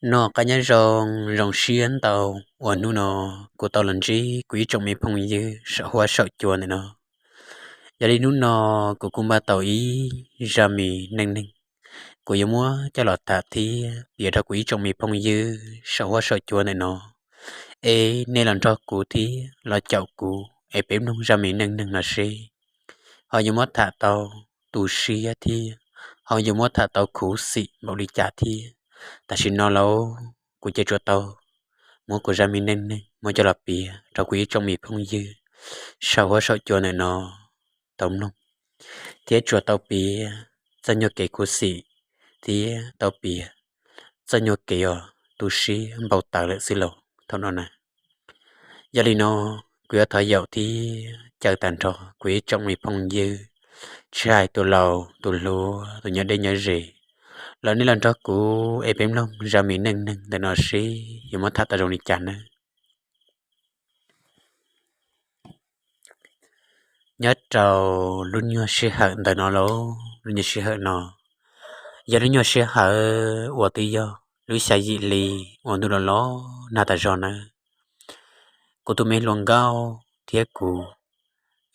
Noj qab nyob zoo, zoo siab ntau uas hnub no kuv tau los ntsib kuv ib tsoom me phooj ywg saum huab saum cua ntawm no. Yog li hnub no kuv kuj npaj tau ib zaj me neej neeg, kuv yuav muab coj los tham thiab piav rau kuv ib tsoom me phooj ywg saum huab saum cua ntawm no, es nej los nrog kuv thiab los caum kuv es peb mloog zaj me neej neeg no seb ho yuav muab tham tau tu siab thiab ho yuav muab tham tau khuv xim npaum li cas thiab. Tam sim no lauj, kuv ces tsuas tau muab kuv zaj me neej neeg muab coj los piav rau kuv ib tsoom me phooj ywg saum huab saum cua ntawm no tau mloog, thiab tsuas tau piav txoj nyuag kev khuv xim thiab tau piav txoj nyuag kev uas tu siab npau taws lawm xwb lauj thaum no na. Yog li no, kuv yuav thov yaum thiab caw tag nrho kuv ib tsoom me phooj ywg, tsis hais tus laus tus hluas, tus nyob deb nyob ze, los nej los nrog kuv es peb mloog zaj me neej neeg ntawm no seb yuav muab tham tau zoo li cas nawb. Nyob rau lub nyuag sij hawm ntawm no lauj, lub nyuag sij hawm no yog lub nyuag sij hawm uas twb yog lub xya yim hli uas ntuj los los nag tas zog nawb. Kuv tus me hluas nkauj thiab kuv,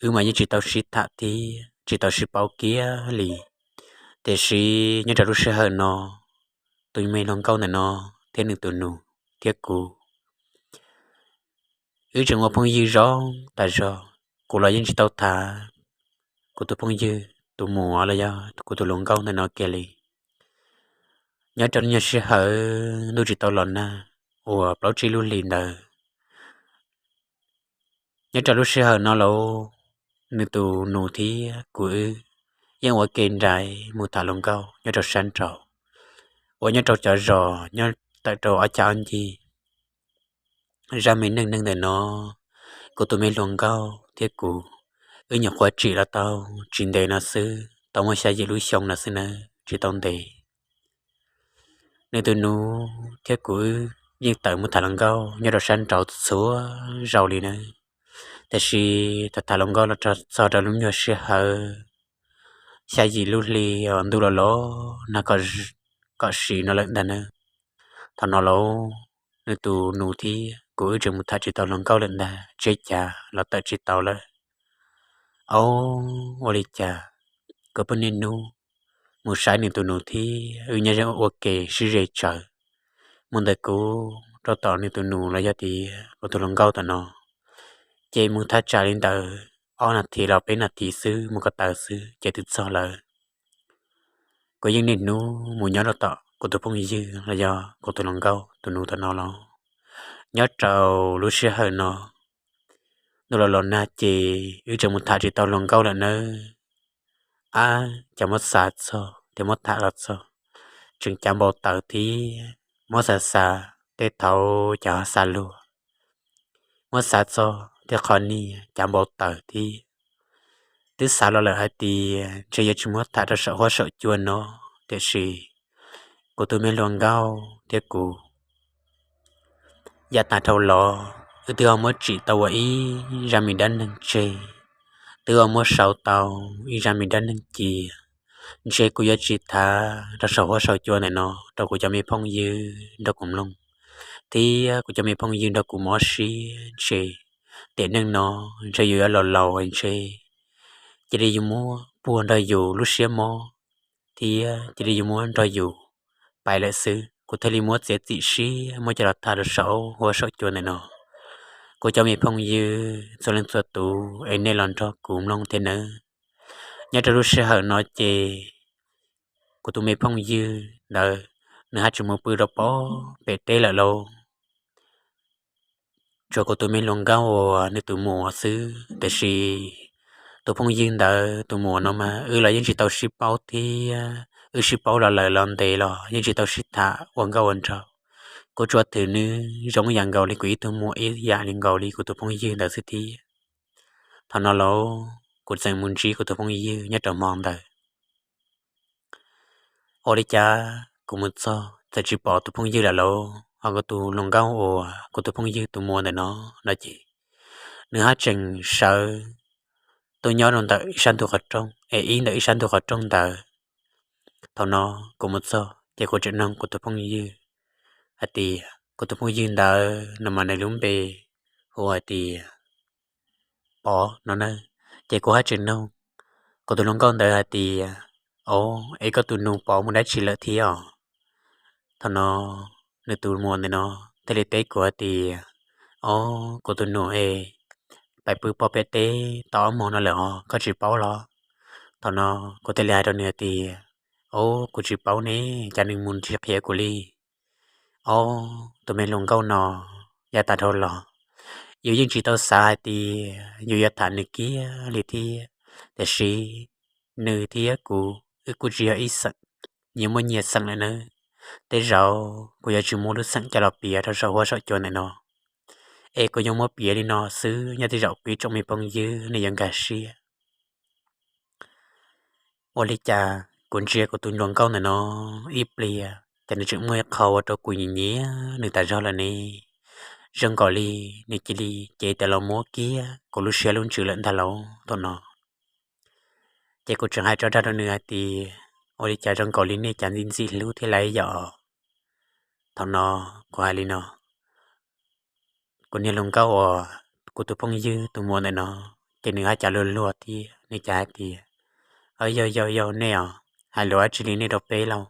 wb mas yeej tsis tau sib tham thiab tsis tau sib paub kiag li. Tiam sis nyob rau lub sij hawm no, tus me hluas nkauj ntawm no thiab nws tus nus thiab kuv, wb tseem ua phooj ywg zoo tas zog. Kuv los yeej tsis tau tham kuv tus phooj ywg tus muam los yog kuv tus hluas nkauj ntawm no kiag li. Nyob rau lub nyuag sij hawm ntuj tsis tau los nag uas plaub tsib lub hlis ntawd, nyob rau lub sij hawm no lauj, nws tus nus thiab kuv wb yeej ua ke nraim mus tham hluas nkauj nyob rau sab nraud, uas nyob rau cov zos nyob tawm rau ob cag ob ncig. Zaj me neej neeg ntawm no, kuv tus me hluas nkauj thiab kuv, wb nyuam qhuav tsim los tau tsis ntev no xwb, tau muaj xya yim lub xyoo no xwb nawb, tsis tau ntev. Nws tus nus thiab kuv wb yeej tawm mus tham hluas nkauj nyob rau sab nraud txhua zaus li nawb. Tiam sis thaum tham hluas nkauj los txog rau lub nyuag sij hawm xya yim lub hli uas ntuj los los nag kom sim no lawm ntag nawb. Thaum no lauj, nws tus nus thiab kuv wb tseem mus tham tsis tau hluas nkauj lawm ntag, tseb cav los tawm tsis tau lawm. Au, ua li cas kuv pheej niaj hnub mus saib nws tus nus thiab wb nyob ua ke sib ze tsawv. Mus ntawm kuv rau tom nws tus nus los yog tias kuv tus hluas nkauj tom no, ces mus thaj tsam li ntawd ob nas this los peb nas this xwb mus ko taw xwb ces twb txog lawm. Kuv yeej niaj hnub mus nyob rau tom kuv tus phooj ywg los yog kuv tus hluas nkauj tus nus tom no los. Nyob rau lub sij hawm no, ntuj los los nag ces wb tseem mus tham tsis tau hluas nkauj lawm nawb. Ab, cas muab xav txog thiab muab tham los txog, tseem cav npau taws thiab. Muab xav xav tej thaum cas ho xav luag, muab xav txog tej qhov niag cav npau taws thiab. Twb xav los lawm hais tias ntshe yuav tsis muab tham rau saum huab saum cua no, tiam sis kuv tus me hluas nkauj thiab kuv yav tas dhau los, wb twb ho muab tsim tau ua ib zaj me dab neeg tseg, twb ho muab sau tau ib zaj me dab neeg cia. Ntshe kuv yuav tsis tham rau saum huab saum cua ntawm no rau kuv cov me phooj ywg nrog kuv mloog, thiab kuv cov me phooj ywg nrog kuv mob siab ntshe tiam neej no ntshe yus yuav laus laus ntshe cia li yuav muab puag nrog yus lub siab mob, thiab cia li yuav muab nrog yus pais lawm xwb. Kuv thiaj li muab txiav txim siab muab coj los tham rau saum huab saum cua ntawm no. Kuv cov me phooj ywg txhua leej txhua tus es nej los nrog kuv mloog thiab nawb. Nyob rau lub sij hawm no ces kuv tus me phooj ywg ntawd nws haj tseem mus pw rau pem teb lawm lauj. Tsuas kuv tus me hluas nkauj uas nws tus muam xwb, tiam sis tus phooj ywg ntawd tus muam no mas wb los yeej tsis tau sib paub thiab, wb sib paub los lawm los ntev los yeej tsis tau sib tham ua nkauj ua nraug. Kuv tsuas thwm nws zoo yam nkaus li kuv ib tug muam ib yam li nkaus li kuv tus phooj ywg ntawd xwb thiab. Thaum no lauj, kuv txawm mus ntsib kuv tus phooj ywg nyob rau hmo ntawd. Ua li cas kuv mus txog txawm tsis pom tus phooj ywg lawm lauj, ho kuv tus hluas nkauj uas kuv tus phooj ywg tus muam ntawm no no ces nws haj tseem sawv tuaj nyob rau ntawm ib sab ntug qhov rooj es ib ntawm ib sab ntug qhov rooj ntawd. Thaum no kuv mus txog ces kuv tseem nug kuv tus phooj ywg hais tias kuv tus phooj ywg ntawd no mas nws lub npe hu hais tias Pov no na. Ces kuv haj tseem nug kuv tus hluas nkauj ntawd hais tias, Au, es koj tus nus Pov mus dab tsi lawm thiab os? Thaum no nws tus muam ntawm no thiaj li teb kuv hais tias, Au, kuv tus nus es pais pw pob peb teb tau ob hmo no lawm os, koj tsis paub los? Thaum no kuv thiaj li hais rau nws hais tias, Au, kuv tsis paub ne, cas nws mus tsis qhia kuv li. Au, tus me hluas nkauj no, yav tas dhau los yus yeej tsis tau xav hais tias yus yuav tham nws kiag li thiab, tiam sis nws thiab kuv wb kuj tsis yog ib xeem, nyias muaj nyias xeem lawm nawb. Tej zaum kuv yuav tsis muab lub xeem coj los piav rau saum huab saum cua ntawm no, es kuv yuav muab piav li no xwb, nyob tej zaum kuv ib tsoom me phooj ywg nej yuav nkag siab. Ua li cas kuv ntsia kuv tus hluas nkauj ntawm no ib pliag ces nws tseem muaj ib qho ua rau kuv nyiam nyiam nws tas zog lawm ne. Zoo nkaus li nws cia li cev tes los muab kiag kuv lub siab lub ntsws lawm ntag lauj thaum no. Ces kuv tseem hais rov dag rau nws hais tias, Ua li cas zoo nkaus li nej cas ntxim ntxim hlub thiab lauj yom? Thaum no kuv hais li no, kuv niag hluas nkauj uas kuv tus phooj ywg tus muam ntawm no, ces nws haj cas luag luag thiab nws cas hais tias, Yog yog yog nej os, hais lus dab tsi li nej rau peb lauj?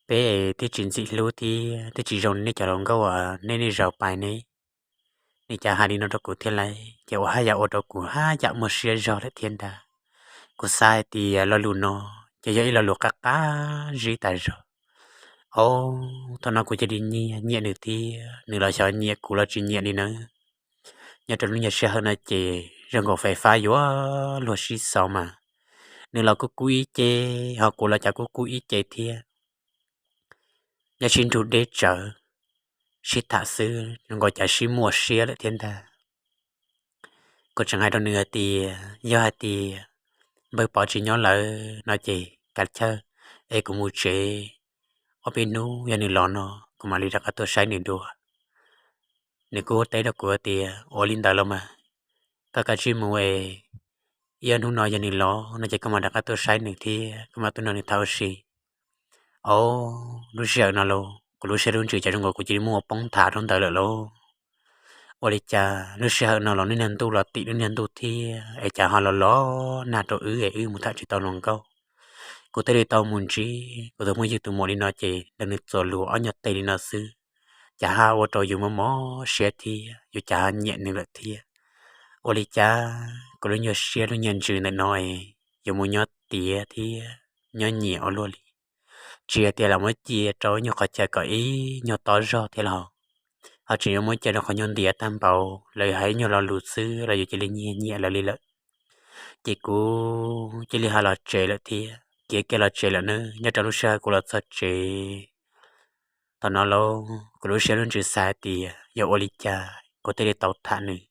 Peb twb tsis ntxim hlub thiab twb tsis zoo li nej cov hluas nkauj uas nej nej zaum pais ne. Nws cas hais li no rau kuv thiab lauj, ces ua haj yam ua rau kuv haj yam muaj siab zog lawm thiab ntag. Kuv xav hais tias lo lus no ces yog ib lo lus qab qab zib tas zog. Au, thaum no kuv cia li nyiam nyiam nws thiab nws los xyov nyiam kuv los tsis nyiam li nawb. Nyob rau lub nyuag sij hawm no ces zoo nkaus fais fab yuav luag sib xaus mas, nws los kuj kub ib ce, ho kuv los cas kuj kub ib ce thiab. Nyob sib nrug deb tsawv, sib tham xwb zoo nkaus cas sib muaj siab lawm thiab ntag. Kuv tseem hais rau nws hais tias yog hais tias npawg Pov tsis nyob lawm no ces kav chawj es kuv mus tsev, ob peb hnub yog nws los no kuv mam li rov qab tuaj saib nws dua. Nws kuj teb rau kuv tias ua li ntawd los mas koj kav tsij mus es ib ob hnub no yog nws los no ces koj mam rov qab tuaj saib nws thiab koj mam tuaj nrog nws tham ua si. Au, lub sij hawm no los kuv lub siab lub ntsws cas zoo nkaus kuv cia li muaj poob tham rau ntawd lawm lauj. Ua li cas lub sij hawm no los niag ntuj los tim lub niag ntuj thiab es cas ho los los nag rau wb es wb mus tham tsis tau hluas nkauj. Kuv thiaj li tau mus ntsib kuv tus phooj ywg tus muam li no ces nrog nws txuas lus ob nyuag teg li no xwb, cas ho ua rau yus mob mob siab thiab yus cas ho nyiam nws lawm thiab. Ua li cas kuv lub nyuag siab lub nyuag ntsws ntawm no es yuav mus nyob tiav thiab nyob nyiam ua luaj li. Tsis hais tias lam muab cia rau ib nyuag qhov chaw kom ib nyuag tob zog thiab los, ho tseem yuav muab cia rau qhov nyuag ntiav tag npaum lawv hais ib nyuag lo lus xwb los yus cia li nyiam nyiam lawv li lawm. Ces kuv cia li ho los tsev lawm thiab, khiav kiag los tsev lawm nawb. Nyob rau lub sij hawm kuv los txog tsev, thaum no lauj kuv lub siab lub ntsws xav hais tias yog ua li cas kuv thiaj li tau tham nws,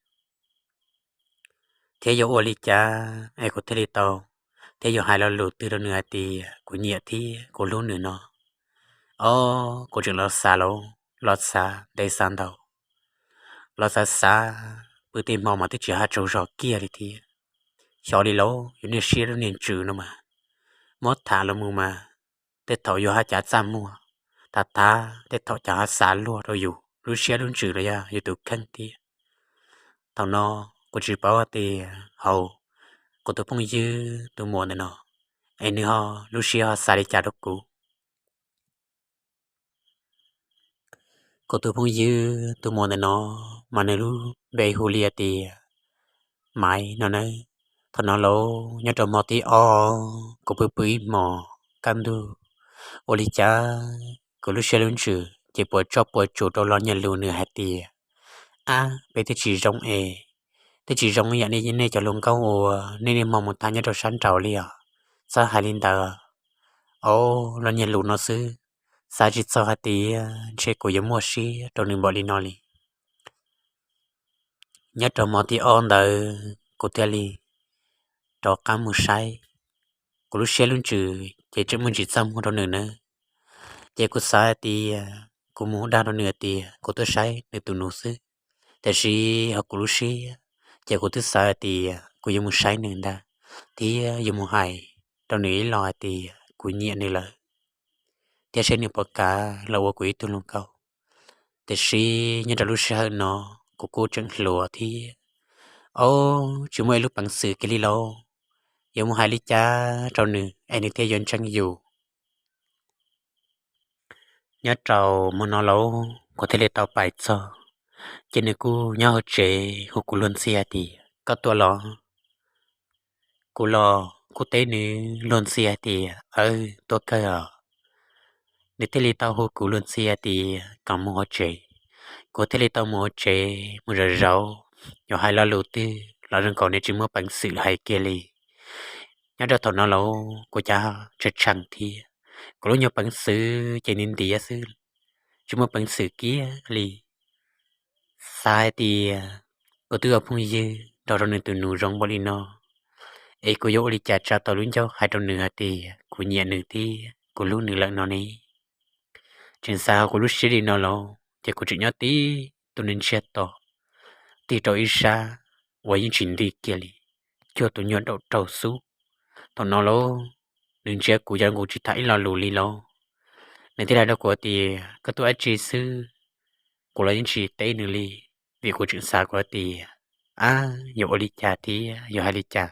thiab yog ua li cas es kuv thiaj li tau, thiab yuav hais lo lus twg rau nws hais tias kuv nyiam thiab kuv hlub nws no. Os, kuv tseem los xav lauj, los xav ntev xav ntau, los xav xav pw tej hmo mas twb tsis haj tsaug zog kiag li thiab. Xyov li lauj, yus niag siab lub niag ntsws no mas, muab tham los mus mas tej thaum yus ho cav txaj muag, thav thav tej thaum cas ho xav luag rau yus lub siab lub ntsws los yog yus tus kheej thiab. Thaum no kuv tsis paub hais tias hauv kuv tus phooj ywg tus muam ntawm no es nws ho lub siab ho xav li cas rau kuv. Kuv tus phooj ywg tus muam ntawm no mas nws lub npe hu li hais tias Maiv no nawb. Thaum no lauj, nyob rau hmo thib ob kuv pw pw ib hmos kaj ntug, ua li cas kuv lub siab lub ntsws ces puas tsoj puas tsus rau los nyiag lus nws hais tias, Ab, peb twb tsis zoo es, twb tsis zoo ib yam nej cov hluas nkauj uas nej niaj hmo mus tham nyob rau sab nraud li os. Txhob hais li ntawd. Au, los nyiag lus no xwb, xav tsis txog hais tias ntshe kuv yuav muaj siab rau nws npaum li no li. Nyob rau hmo thib ob ntawd kuv thiaj li rov qab mus saib. Kuv lub siab lub ntsws ces tseem muaj ntsis txaj muag rau nws nawb. Ces kuv xav hais tias kuv mus dag rau nws hais tias kuv tuaj saib nws tus nus xwb, tiam sis ho kuv lub siab ces kuv twb xav hais tias kuv yuav mus saib nws ntag, thiab yuav mus hais rau nws ib los hais tias kuv nyiam nws lawm. thiab seb nws puas kam los ua kuv ib tug hluas nkauj. Tiam sis nyob rau lub sij hawm no kuv kuj tseem hluas thiab, ob, tsis muaj ib lub peev xwm kiag li lauj, yuav mus hais li cas rau nws es nws thiaj yuav ntseeg yus. Nyob rau hmo no lauj, kuv thiaj li tau pais txog, ces nws kuj nyob hauv tsev hu kuv luag ntxhi hais tias, Koj tuaj los? Kuv los kuj teb nws luag ntxhi hais tias, Aw, tuaj kawg os. Nws thiaj li tau hu kuv luag ntxhi hais tias kom mus hauv tsev. Kuv thiaj li tau mus hauv tsev mus zov zov, yuav hais lo lus twg los zoo nkaus nws tsis muaj peev xwm hais kiag li. Nyob rau thaum no lauj, kuv cas tshee tshee thiab, kuv lub nyuag peev xwm ces nws ntiav xwb, tsis muaj peev xwm kiag li. Xav hais tias kuv twb ua phooj ywg nrog rau nws tus nus zoo npaum li no, es kuv yuav ua li cas tsa tau lub ncauj hais rau nws hais tias kuv nyiam nws thiab kuv hlub nws lawm no ne? Tseem xav hauv kuv lub siab li no lauj, ces kuv tseem nyob tib tus nws ntsiag to tig rau ib sab uas yeej tsis nti kiag li, cuag tus nyuag daum raug xub. Thaum no lauj, nws ntsia kuv yog kuv tsis tham ib lo lus li lauj. Nws thiaj hais rau kuv tias, Koj tuaj dab tsi xwb? Kuv los yeej tsis teb nws li, vim kuv tseem xav kuv tias, Ab, yuav ua li cas thiab yuav hais li cas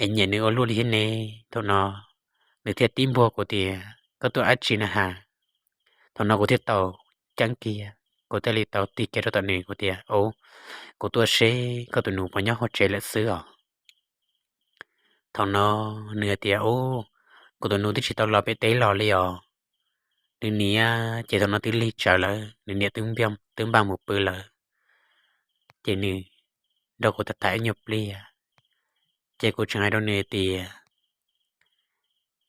es nyiam nws ua luaj li thiab ne? Thaum no nws thiaj tib npuag kuv tias, Koj tuaj dab tsi na has? Thaum no kuv thiaj tau ceeb kiag, kuv thiaj li tau tig kiag rau tom nws, kuv tias, Au, kuv tuaj seb koj tus nus puas nyob hauv tsev lawm xwb os. Thaum no nws tias, Au, kuv tus nus twb tsis tau los pem teb los li os. Nws niam ces thaum no twb lig tsawv lawm, nws niam twb npaj mus pw lawm. Ces nws nrog kuv tham tham ib nyuag pliag, ces kuv tseem hais rau nws tias,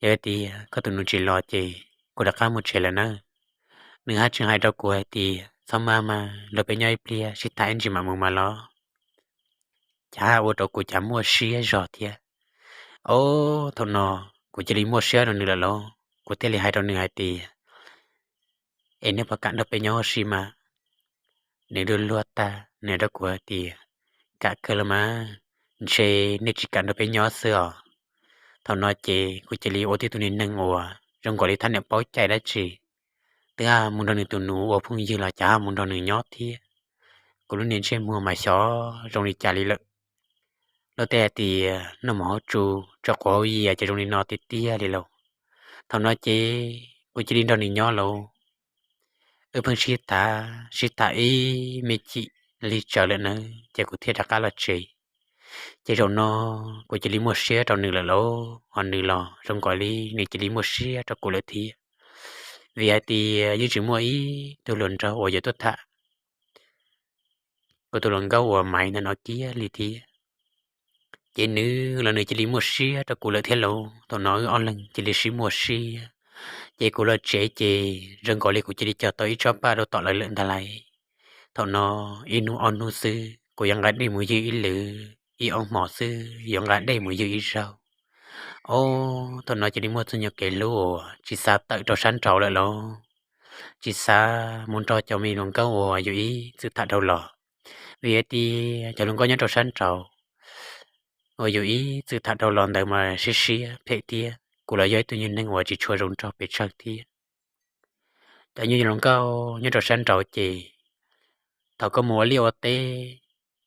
Yog tias koj tus nus tsis los ces kuv rov qab mus tsev lawm nawb. Nws haj tseem hais rau kuv hais tias, Txhob maj mas, los peb nyob ib pliag sib tham ib ntsis mam mus mas los. Cas ua rau kuv cas muaj siab zog thiab. Au, thaum no kuv cia li muaj siab rau nws lawm lauj, kuv thiaj li hais rau nws hais tias, Es nej puas kam nrog peb nyob huv si mas? Nws luag luag tag nws rau kuv hais tias, Kam kawg los mas, ntshe nej tsis kam nrog peb nyob xwb os. Thaum no ces kuv cia li ua tib tug niag neeg uas zoo nkaus li thab niam paub cai dab tsi, twb mus nrog nws tus nus ua phooj ywg los cas mus nrog nws nyob thiab. Kuv lub niag ntsej muag mas xyov zoo li cas li lawm. Luag tej hais tias noj mov hauv tsu, tso quav hauv yias ces zoo li no tiag tiag li lauj. Thaum no ces kuv cia li nrog nws nyob lauj. Wb pheej sib tham sib tham ib me chim lig tsawv lawm nawb, ces kuv thiaj rov qab los tsev. Ces zaum no kuv cia li muaj siab rau nws lawm lauj, ho nws los zoo nkaus li nws cia li muaj siab rau kuv lawm thiab. Vim hais tias yeej tsis muaj ib tug hluas nraug uas yuav tuaj tham kuv tus hluas nkauj uas Maiv ntawm no kiag li thiab. Ces nws los nws cia li muaj siab rau kuv lawm thiab lauj. Thaum no wb ob leeg cia li sib muaj siab, ces kuv los tsev ces zoo nkaus li kuv cia li cog tau ib tsob paj rau tom lawv lawm ntag lauj. Thaum no ib hnub ob hnub xwb kuv yuav nqa dej mus ywg ib lwm, ib ob hmos xwb yuav nqa dej mus ywg ib zaug. Au, thaum no cia li muaj txoj nyuag kev hlub uas tsis xav tawm rau sab nraud lawm lauj. Tsis xav mus nrog cov me hluas nkauj uas yus ib txwm tham dhau los, vim hais tias cov hluas nkauj nyob rau sab nraud uas yus ib txwm tham dhau los ntawd mas siab siab phem thiab, kuv los yog ib tug nyuag neeg uas tsis tshua zoo nraug pes tsawg thiab. Cov nyuag hluas nkauj nyob rau sab nraud ces thaum koj mus ua liaj ua teb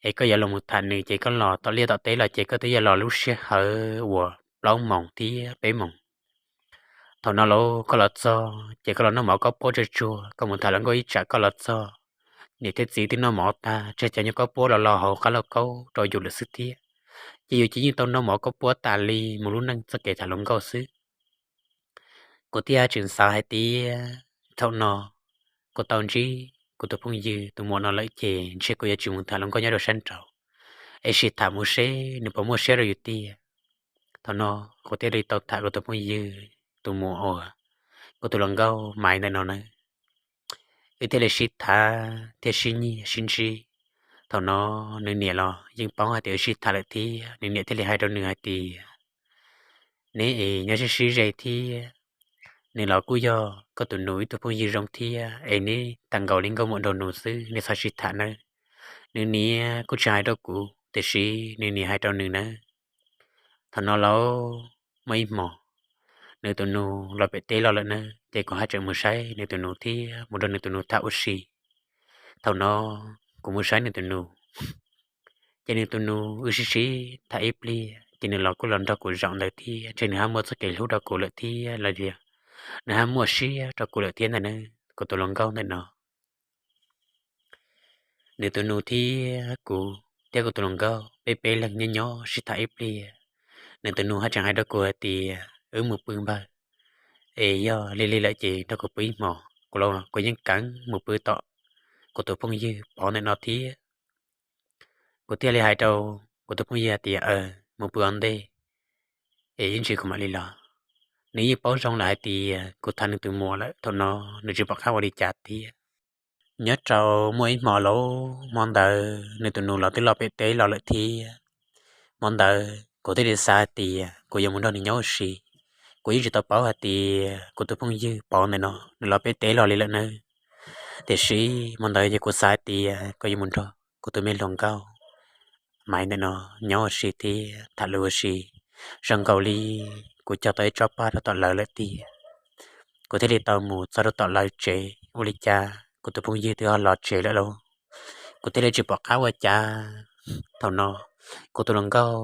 es koj yuav los mus tham nws ces koj los tom liaj tom teb los ces koj twb yuav los lub sij hawm uas plaub moos thiab peb moos. Thaum no lauj koj los txog ces koj los noj mov kaub puab tsuag tsuag, koj mus tham hluas nkauj ib tsam koj los txog, niam thiab txiv twb noj mov tag tseg cov nyuag kaub puab los los hauv qab lauj kaub rau yus lawm xwb thiab. Ces yus ces yeej tau noj mov kaub puab tas li mus lub neej txoj kev tham hluas nkauj xwb. Kuv thiaj tseem xav hais tias thaum no kuv tau ntsib kuv tus phooj ywg tus muam no lawm ces ntshe kuv yuav tsis mus tham hluas nkauj nyob rau sab nraud, es sim tham mus seb nws puas muaj siab rau yus tiag. Thaum no kuv thiaj li tau tham kuv tus phooj ywg tus muam uas kuv tus hluas nkauj Maiv ntawm no na. Wb thiaj li sib tham thiab sib nyiag sib ntsib. Thaum no nws niam los yeej paub hais tias wb sib tham lawm thiab, nws niam thiaj li hais rau nws hais tias, Neb es nyob sib sib ze thiab, nws los kuj yog koj tus nus ib tug phooj ywg zoo thiab, es neb tag nkaus li nkauj muam nraug nus xwb, neb txhob sib tham nawb. Nws niam kuj tsis hais rau kuv tiam sis nws niam hais rau nws nawb. Thaum no lauj, muaj ib hmos nws tus nus los pem teb los lawm na, ces kuv haj tseem mus saib nws tus nus thiab mus nrog nws tus nus tham ua si. Thaum no kuv mus saib nws tus nus, ces nws tus nus wb sib sib tham ib pliag ces nws los kuj los nrog kuv zaum ntawd thiab, ntshe nws haj muaj txoj kev hlub rau kuv lawm thiab los yog nws haj muaj siab rau kuv lawm thiab ntag na, kuv tus hluas nkauj ntawm no. Nws tus nus thiab kuv, thiab kuv tus hluas nkauj peb peb leeg nyob nyob sib tham ib pliag, nws tus nus haj tseem hais rau kuv hais tias, Wb mus pw npawg, es yog lig lig lawm ces nrog kuv pw ib hmos. Kuv los kuv yeej keev mus pw tom kuv tus phooj ywg Pov ntawm no thiab. Kuv thiaj li hais rau kuv tus phooj ywg hais tias, Mus pw ua ntej, es ib ntsis kuv mam li los. Nws yeej paub zoo lawm hais tias kuv tham nws tus muam lawm, thaum no nws tsis pom qab ua li cas thiab. Nyob rau muaj ib hmo lauj, hmo ntawd nws tus nus los twb los pem teb los lawm thiab. Hmo ntawd kuv thiaj li xav hais tias kuv yuav mus nrog nws nyob ua si. Kuv yeej tsis tau paub hais tias kuv tus phooj ywg Pov ntawm no nws los pem teb los li lawm nawb. Tiam sis hmo ntawd ces kuv xav hais tias kuv yuav mus nrog kuv tus me hluas nkauj Maiv ntawm no nyob ua si thiab tham lus ua si. Zoo nkaus li kuv cog tau ib tsob paj rau tom lawv lawm tiag. Kuv thiaj li tau mus txog rau tom lawv tsev, ua li cas kuv tus phooj ywg twb ho los tsev lawm lauj. Kuv thiaj li tsis pom qab ua cas. Thaum no kuv tus hluas nkauj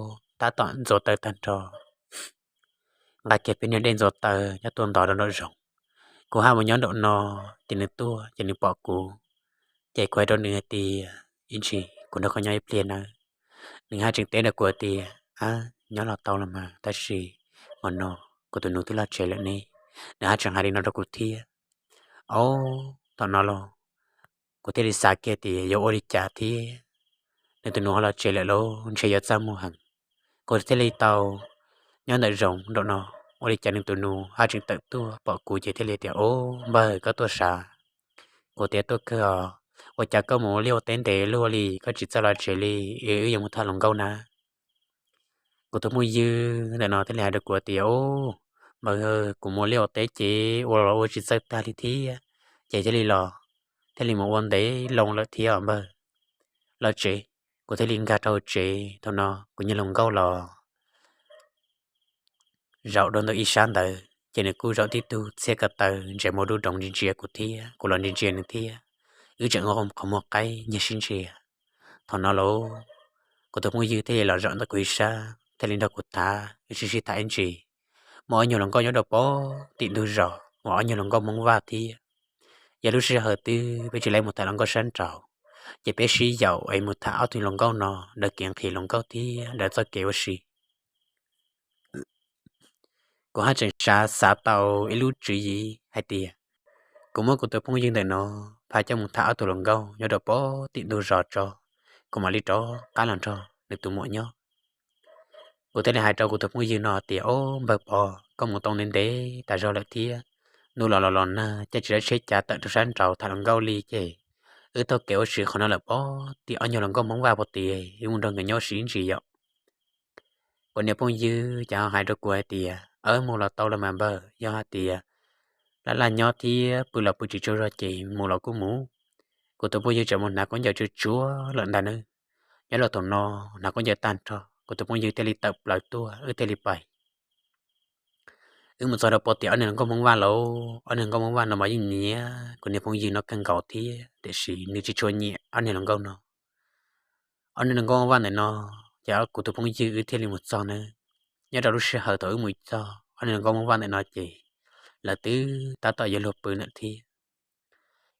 tab tom ntxuav taws tag nrho, nqa kiag peb niag dej ntxuav taws nyob tuaj ntov rau nraum zoov. Kuv haj mus nyob nraum no, ces nws tuaj ces nws pom kuv, ces kuv hais rau nws hais tias, Ib ntsis kuv nrog koj nyob ib pliag nawb. Nws haj tseem teb rau kuv hais tias, Ab, nyob los tau los mas, tab sis hmo no kuv tus nus twb los tsev lawm ne. Nws haj tseem hais li no rau kuv thiab. Au, thaum no los kuv thiaj li xav kiag tias yuav ua li cas thiab, nws tus nus ho los tsev lawm lauj, ntshe yuav txaj muag heev. Kuv thiaj li tau nyob ntawm zoov nraum no, ua li cas nws tus nus haj tseem tawm tuaj pom kuv ces thiaj li tias, Au, npawg, koj tuaj sav? Kuv tias, Tuaj kawg os. Ua cas koj mus ua liaj ua teb ntev luaj li koj tsis txawj los tsev li, es wb yuav mus tham hluas nkauj na? Kuv tus phooj ywg ntawm no thiaj li hais rau kuv tias, Au, npawg, kuv mus ua liaj ua teb ces ua los ua tsis txawj tag li thiab, ces thiaj li los, thiaj li mus ua ntev loo lawm thiab os npawg. Los tsev. Kuv thiaj li nkag rau hauv tsev, thaum no kuv niag hluas nkauj los zaum rau ntawm ib sab ntawd ces nws kuj zaum tib tug txhiab ko taw ntsia muag dub doov ntsia ntsia kuv thiab, kuv los ntsia ntsia nws thiab. Wb tseem ua qhov muag qaib nyiag sib ntsia. Thaum no lauj, kuv tus phooj ywg thiaj li los zaum ntawm kuv ib sab thiaj li nrog kuv tham, wb sib sib tham ib ntsis. Muaj ob nyuag hluas nkauj nyob rau pem tim ntug zos uas ob nyuag hluas nkauj Hmoob Vaj thiab. Yog lub sij hawm twg peb tsis laib mus tham hluas nkauj sab nraud, ces peb sib yaum es mus tham ob tug hluas nkauj no, lawv kev nqhis hluas nkauj thiab lawv txoj kev ua si. Kuv haj tseem xav xav tau ib lub tswv yim hais tias, kuv muab kuv tus phooj ywg ntawm no pab coj mus tham ob tug hluas nkauj nyob rau pem tim ntug zos tso, kuv mam li rov qab los nrog nws tus muam nyob. Kuv thiaj li hais rau kuv tus phooj ywg no tias, Au, npawg Pov, koj mus tau ntev ntev tas zog lawm thiab, ntuj los los los nag, caij tsis dab tsheb cav tawm rau sab nraud tham hluas nkauj li ces wb taug kev ua si qhov no lawm pem tim ob nyuag hluas nkauj Hmoob Vaj pem tid, wb mus nrog nkawd nyob ua si ib ntsis yom. Kuv niag phooj ywg ces ho hais rau kuv hais tias, Aws, mus los tau los mas npawg, yog hais tias laj laj nyob thiab pw los pw tsis tsaug zog ces mus los kuj mus. Kuv tus phooj ywg tseem mus hnav khaub ncaws tsuag tsuag lawm ntag nawb. Nyob rau thaum no hnav khaub ncaws tag nrho, kuv tus phooj ywg thiaj li tawm plaws tuaj, wb thiaj li pais. Wb mus txog rau pem tim ob niag hluas nkauj Hmoob Vaj lauj, ob niag hluas nkauj Hmoob Vaj no mas yeej nyiam kuv niag phooj ywg no kawg nkaus thiab, tiam sis nws tsis tshua nyiam ob niag hluas nkauj no. Ob niag hluas nkauj Hmoob Vaj ntawm no, ces kuv tus phooj ywg wb thiaj li mus txog nawb. Nyob rau lub sij hawm thaum wb mus txog ob niag hluas nkauj Hmoob Vaj ntawm no ces lawv twb tab tom yuav luag pw lawm thiab.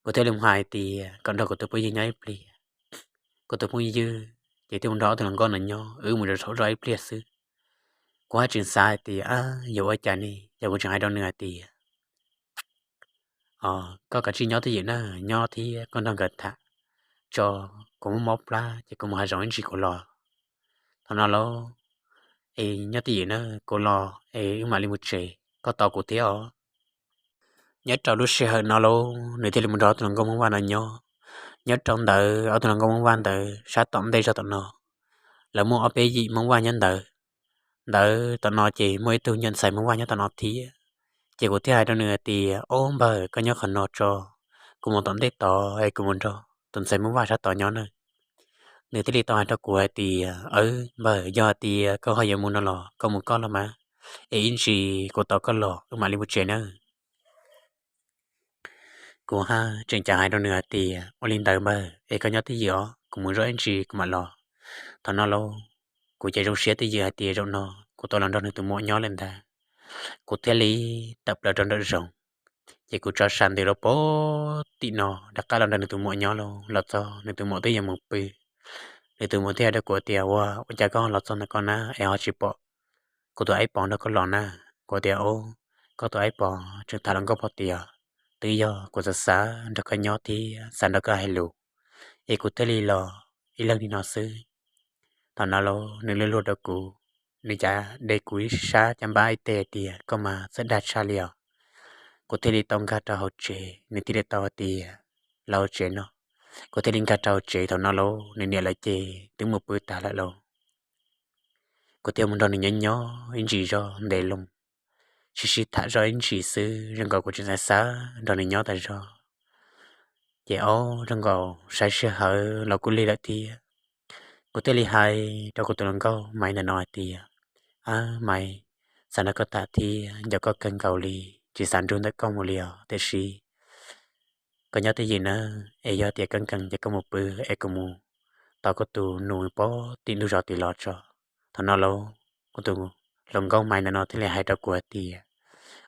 Kuv thiaj li mus hais tias kom nrog kuv tus phooj ywg nyob ib pliag. Kuv tus phooj ywg ces thiaj mus nrog ob tug hluas nkauj no nyob, wb mus zov zov ib pliag xwb. Kuv haj tseem xav hais tias, Ab, yuav ua cas ne? Ces kuv tseem hais rau nws hais tias, Koj kav tsij nyob twj ywm na, nyob thiab koj nrog nkawd tham tso, kuv muab mob plab ces kuv mus hav zoov ib ntsis kuv los. Thaum no lauj, es nyob twj ywm na, kuv los es wb mam li mus tsev, koj tos kuv thiab os. Nyob rau lub sij hawm no lauj, nws thiaj li mus nrog ob tug hluas nkauj Hmoob Vaj no nyob. Nyob rau ntawd ob tug hluas nkauj Hmoob Vaj ntawd sab tom ntej zog tom no, lawv muaj ob peb yim Hmoob Vaj nyob ntawd. Ntawd tom no ces muaj ib tug nyuam ntxhais Hmoob Vaj nyob tom no thiab. Ces kuv thiaj hais rau nws hais tias, Ob npawg, koj nyob qhov no tso, kuv mus tom ntej tod es kuv mus nrog tus ntxhais Hmoob Vaj sab tod nyob na. Nws thiaj li tau hais rau kuv hais tias, Aws npawg, yog hais tias koj ho yuav mus no los koj mus koj los mas, es ib ntsis kuv tos koj los wb mam li mus tsev nawb. Kuv haj tseem cav hais rau nws hais tias, ua li ntawd npawg, es koj nyob twj ywm os, kuv mus zov ib ntsis kuv mam los. Thaum no lauj, kuv ces zoo siab twj ywm hais tias zaum no kuv tau los nrog nws tus muam nyob lawm ntag. Kuv thiaj li tawm plaws rau nraum zoov, ces kuv tso sam ntws rau pem tim no rov qab los nrog nws tus muam nyob lauj. Los txog nws tus muam twb yuav mus pw. Nws tus muam thiaj hais rau kuv tias, ua, ua cas koj los txog ntawm ko na es ho tsis pom kuv tus aib pos nrog koj los na? Kuv tias, o, koj tus aib pos tseem tham hluas nkauj pem tim os, twb yog kuv xav xav nrog koj nyob thiab xav nrog koj hais lus, es kuv thiaj li los ib leeg li no xwb. Thaum no lauj, nws luag luag rau kuv, nws cav de kuv ib sab caj npab ib teg hais tias, koj mas txawj dag tshaj li os. Kuv thiaj li tau nkag rau hauv tsev, nws thiaj li tau hais tias, los hauv tsev no. Kuv thiaj li nkag rau hauv tsev. Thaum no lauj, nws niam lawv ces twb mus pw tag lawm lauj. Kuv thiaj mus nrog nws nyob nyob ib ntsis zog ntev loo, sib sib tham zog ib ntsis xwb, zoo nkaus kuv tseem xav xav nrog nws nyob tas zog. Ces ob, zoo nkaus saib sij hawm los kuj lig lawm thiab. Kuv thiaj li hais rau kuv tus hluas nkauj Maiv ntawm no hais tias, ab Maiv, xav nrog koj tham thiab nco koj kawg nkaus li, tsis xav nrug ntawm koj mus li os, tiam sis koj nyob twj ywm nawb, es yog tias koj nkees ces koj mus pw, es kuv mus tos kuv tus nus pem tim ntug zos tim los tso. Thaum no lauj, kuv tus hluas nkauj Maiv ntawm no thiaj li hais rau kuv hais tias,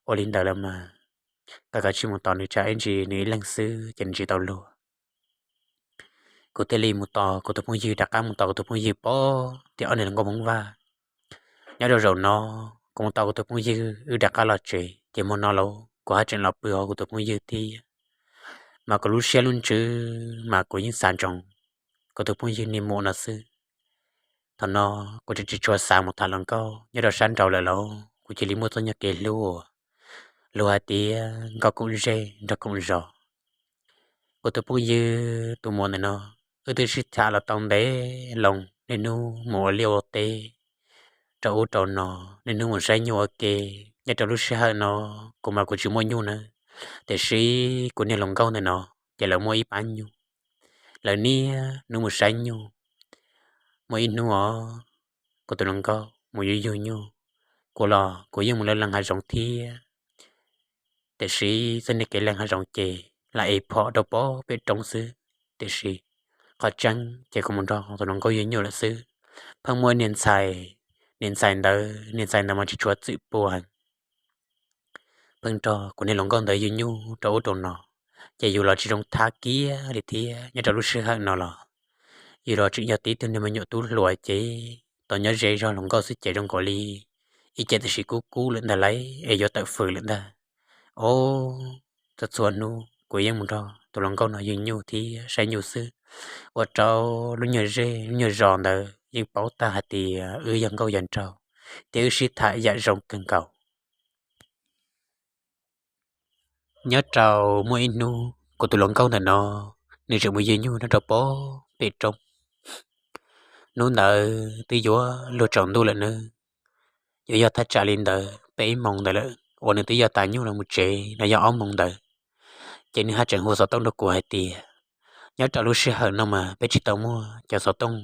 ua li ntawd los mas koj kav tsij mus tos nws, tsam ib ntsis nws ib leeg xwb ces nws tsis tau luag. Kuv thiaj li mus tos kuv tus phooj ywg, rov qab mus tos kuv tus phooj ywg pem tim ob niag hluas nkauj Hmoob Vaj. Nyob rau zaum no, kuv mus tos kuv tus phooj ywg wb rov qab los tsev, ces hmo no lauj, kuv haj tseem los pw hauv kuv tus phooj ywg thiab. Mas kuv lub siab lub ntsws mas kuv yeej xav ntsoov kuv tus phooj ywg niag muam no xwb. Thaum no kuv tseem tsis tshua xav mus tham hluas nkauj nyob rau sab nraud lawm lauj, kuv cia li muaj txoj nyuag kev hlub uas luag hais tias nkauj koom zej nraug koom zos. Kuv tus phooj ywg tus muam ntawm no, wb twb sib tham los tau ntev loo, niaj hnub mus ua liaj ua teb rau ub rau no, niaj hnub mus saib nyuj ua ke. Nyob rau lub sij hawm no, kuv mas kuv tsis muaj nyuj nawb, tiam sis kuv niag hluas nkauj ntawm no ces lawv muaj ib pab nyuj. Lawv niaj hnub mus saib nyuj. Muaj ib hnub os, kuv tus hluas nkauj mus yug yug nyuj, kuv los kuv yeej mus leej leej hav zoov thiab. Tiam sis txoj niag kev leej hav zoov ces lam ev phom rau pem pem roob xwb. Tiam sis qhov tseeb ces kuv mus nrog tus hluas nkauj yug nyuj lawm xwb. Pheej muaj niag ntxhais, niag ntxhais ntawd, niag ntxhais ntawd mas tsis tshua txwm pua heev, pheej nrog kuv niag hluas nkauj ntawd yug nyuj rau ub rau no, ces yus los tsis zoo thab kiag li thiab. Nyob rau lub sij hawm no los yus los tseem yog tib tug niag me nyuam tub hluas ces tau nyob ze zog hluas nkauj xwb ces zoo nkaus li ib ce tam sim kub kub lawm ntag lauj, es yuav tawm fws lawm ntag. Os, txhua txhua hnub kuv yeej mus nrog tus hluas nkauj no yug nyuj thiab saib nyuj xwb, ua rau lub nyuag zej lub nyuag zos ntawd yeej paub tag hais tias wb yog nkauj yog nraug, thiab wb sib tham yam zoo kawg nkaus. Nyob rau muaj ib hnub kuv tus hluas nkauj ntawm no, nws tseem mus yug nyuj nyob rau pem pem roob. Hnub ntawd twb yuav luag tsaus ntuj lawm nawb. Yuav yog thaj tsam li ntawd peb ib moos ntawd lawm uas nws twb yog tas nyuj los mus tsev no yog ob moos ntawd. Ces nws haj tseem hu xov tooj rau kuv hais tias, nyob rau lub sij hawm no mas peb tsis tau muaj cov xov tooj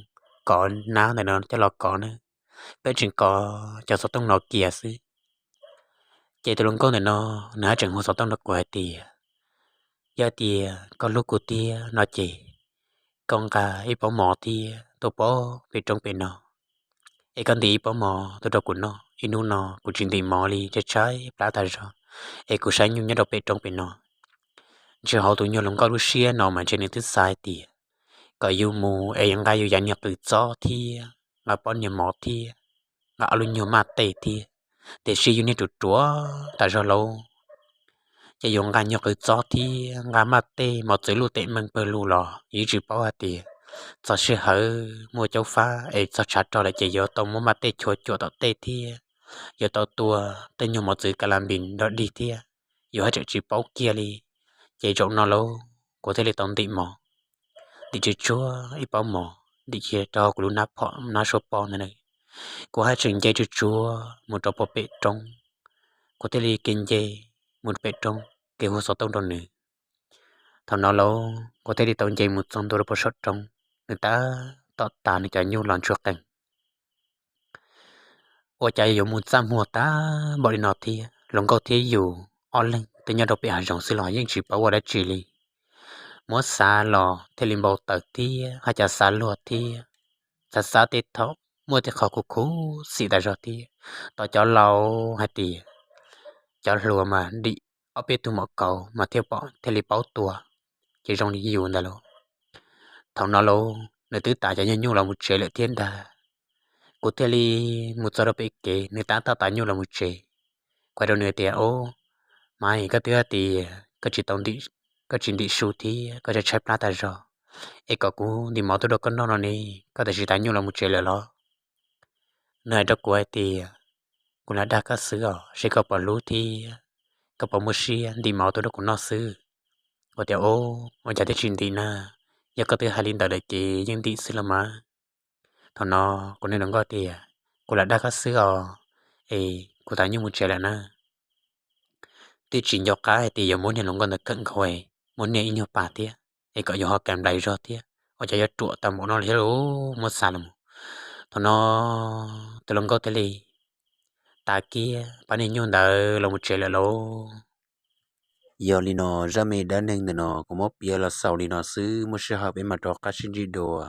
kov nab ntawm no coj los kov na, peb tseem kov cov xov tooj Nokia xwb. Ces tus hluas nkauj ntawm no, nws haj tseem hu xov tooj rau kuv hais tias, yog tias koj hlub kuv tiag no ces koj nqa ib pob mov thiab tuaj pem pem roob pem no, es koj ntim ib pob mov tuaj rau kuv noj. Ib hnub no kuv tsis ntim mov li, tshaib tshaib plab tag zog, es kuv saib nyuj nyob rau pem roob pem no. Ntshe hauv tus nyuag hluas nkauj lub siab no mas ntshe nws twb xav hais tias kom yus mus es nqa yus yav niag qws txob thiab nqa pob niag mov thiab nqa ob lub nyuag maj tej thiab, tiam sis yus niag ruam ruam tas zog lauj. Ces yus nqa nyuag qws txob thiab nqa maj tej mos txwv luj tes meej pawg lug los yus tsis paub hais tias txog sij hawm muaj caub fab es txog tshav rog lawm ces yuav tau muab maj tej chua cuam tom tej thiab yuav tau tua tej nyuag mos txwv ka la npis nrog dig thiab, yus haj tseem tsis paub kiag li. Ces zaum no lauj, kuv thiaj li tau ntim mov, ntim tsuag tsuag ib pob mov, ntim kiag rau kuv lub hnab phom hnab suab pob ntawd na. Kuv haj tseem nce tsuag tsuag mus rau pem pem roob, kuv thiaj li ke nce mus pem roob ke hu xov tooj rau nws. Thaum no lauj, kuv thiaj li tau nce mus txog ntua rau pem saum roob, nws tab tom tas nws cov nyuj los ntsuag qees. ua cas yuav mus txaj muag tag npaum li no thiab? Hluas nkauj thiab yus ob leeg twb nyob rau pem hav zoov xwb los yeej tsis paub ua dab tsi li. Muab xav los thiaj li npau taws thiab ho cas xav luag thiab. Xav xav tej thaum muaj tej qho khuv khuv xim tas zog thiab. Tos cov laus hais tias cov hluas mas dim ob peb tug maum kauv mas thiaj pom thiaj li paub tua, ces zoo li yus ntag lauj. Thaum no lauj nws twb tav cov nyuag nyuj los mus tsev lawm thiab ntag. Kuv thiaj li mus txog rau pem kev, nws tab tom tav nyuj los mus tsev. Kuv hais rau nws tias, Ob, Maiv, koj twb hais tias koj tsis tau ntim, koj tsis ntim su thiab koj tshaib tshaib plab tas zog, es kom kuv ntim mov tuaj rau koj noj no ne, koj tam sim tav nyuj los mus tsev lawm los? Nws hais rau kuv hais tias, Kuv lam dag koj xwb os, seb koj puas hlub thiab koj puas muaj siab ntim mov tuaj rau kuv noj xwb. Kuv tias, Ob, ua cas thiaj tsis ntim na? Yog koj twb hais li ntawd lawm ces yeej ntim xwb los mas. Thaum no kuv nug hluas nkauj tias, Kuv lam dag koj xwb os, es kuv tav nyuj mus tsev lawm na. Twb tsis nco qab hais tias yuav muab niag hluas nkauj ntawd khawm nkaus, muab niag ib nyuag pas thiab, es kom yus ho kav nplais zog thiab, ua cas yuav ruam tau npaum no li thiab lauj, muab xav los mus. Thaum no tus hluas nkauj thiaj li tav kiag pab niag nyuj ntawd los mus tsev lawm lauj. Yog li no zaj me dab neeg ntawm no kuv muab piav los xaus li no xwb, muaj sij hawm peb mam rov qab sib ntsib dua.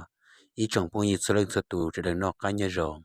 Ib tsoom phooj ywg txhua leej txhua tus sawv daws noj qab nyob zoo.